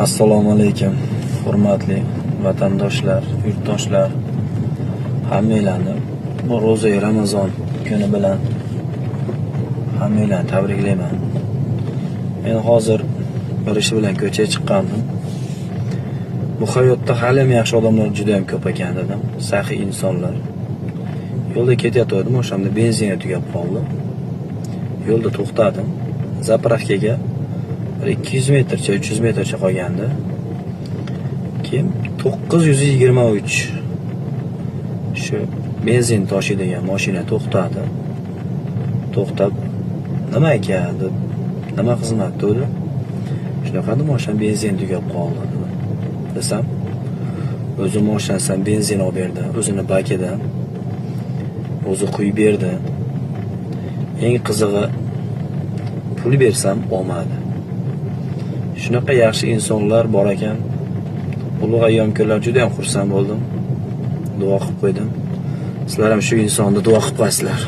Assalomu alaykum, hurmatli vatandoshlar, yurtdoshlar. Hammanglarni bu ro'za Ramazon kuni bilan hammanglarni tabriklayman. Men hozir bir ish bilan ko'chaga chiqqandim. Bu hayotda hali ham yaxshi odamlar juda ham ko'p ekan dedim. Saxiy insonlar. Yo'lda ketayotgandim, o'shanda benzini tugab qoldi. Yo'lda to'xtadim. Заправка ga bir 200 metrcha, 300 metrcha qolgandi. Keyin 923 shu benzin toshiydigan mashina to'xtadi. To'xtab, "Nima aka?" deb, "Nima xizmat?" dedi. Shunaqa dedim, "Mashina benzin tugab qoldi" dedim. Desam, o'zi mashinasidan benzin olib berdi, o'zini bakidan. O'zi quyib berdi. Eng qizig'i, pul bersam olmadi. Shunaqa yaxshi insonlar bor ekan. Ulug' ayyom kunlar juda ham xursand bo'ldim. Duo qilib qo'ydim. Sizlar ham shu insonni duo qilib qo'yasizlar.